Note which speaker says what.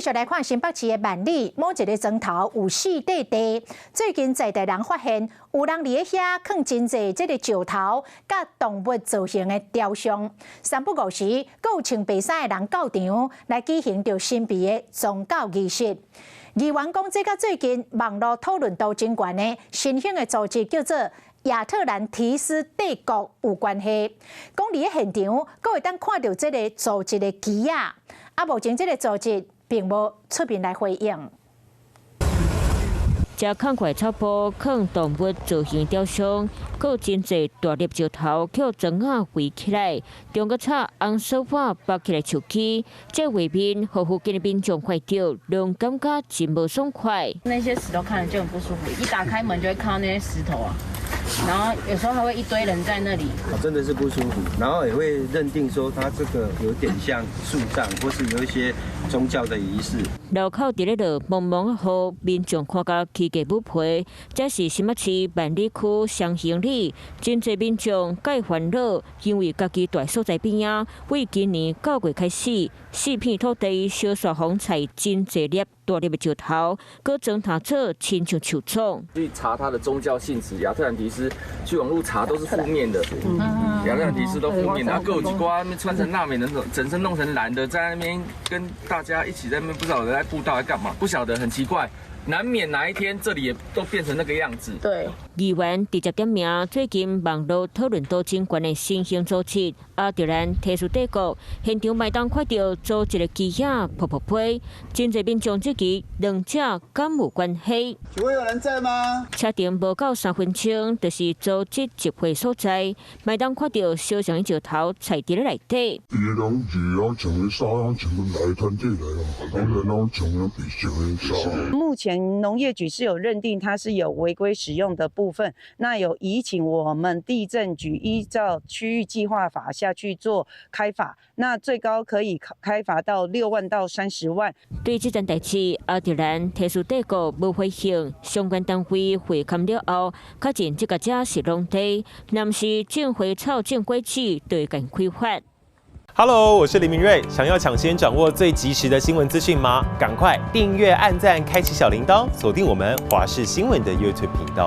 Speaker 1: 續來看新北市的萬里某一个莊頭有四塊地，最近在地人發現有人佇咧遐囥真濟這个石頭佮動物造型的雕像，三不五時，閣有穿白衫的人到場來舉行著神秘的宗教儀式。議員講，這佮最近網路討論度真懸的新興的組織叫做亞特蘭提斯帝國有關係。講佇咧現場，閣會當看著這个組織的旗仔。啊，目前這个組織並無出面來回應。
Speaker 2: 這空塊草坡囥動物造型雕像，閣有真濟大粒石頭予磚仔圍起來，中閣插紅色瓦縛起來樹枝，這畫面予附近的民眾看著，攏感覺真無爽快。
Speaker 3: 那些石頭看著就很不舒服，一打開門就會看到那些石頭啊，然後有時候還會一堆人在那裡。
Speaker 4: 真的是不舒服，然後也會認定說它這個有點像樹葬，或是有一些宗教的儀式。
Speaker 2: 路口佇咧落濛濛雨，民眾看甲起雞母皮。這是新北市萬里區雙興里，真濟民眾蓋煩惱，因為家己蹛所在邊仔，為今年9月開始，四片土地燒煞予採真濟粒大粒的石頭，閣裝塔做親像樹叢。
Speaker 5: 去查它的宗教性質，亞特蘭提斯去網路查都是負面的，亞特蘭提斯都負面的，啊，閣有一寡穿成納美人，整身弄成藍的，在那邊跟大家一起在那邊，不知道在布道在幹嘛，不曉得，很奇怪。難免哪一天這裡也都變成那個樣子。
Speaker 3: 對，
Speaker 2: 議員直接點名，最近網路討論度真懸的新興組織亞特蘭提斯帝國，現場嘛會當看著組織的旗仔噗噗飛，真濟民眾質疑兩者敢有關係？
Speaker 6: 請問有人在嗎？
Speaker 2: 車程無夠3分鐘，就是組織集會所在，嘛會當看著小型石頭踩佇咧內底。
Speaker 7: 伊攏是攏穿彼衫，攏穿來團體來哦，攏攏穿彼白色的衫。
Speaker 8: 目前農業局是有認定它是有違規使用的部分，那有移請我們地政局依照區域計劃法下去做開罰，那最高可以開罰到6萬到30萬。
Speaker 2: 對這件代誌，亞特蘭提斯帝國無回應，相關單位會勘了後，確認這个遮是農地，若毋是種花草、種果子，就會共開罰。
Speaker 9: Hello，我是林明瑞。想要搶先掌握最及時的新聞資訊嗎？趕快訂閱、按讚、開啟小鈴鐺，鎖定我們華視新聞的 YouTube 頻道。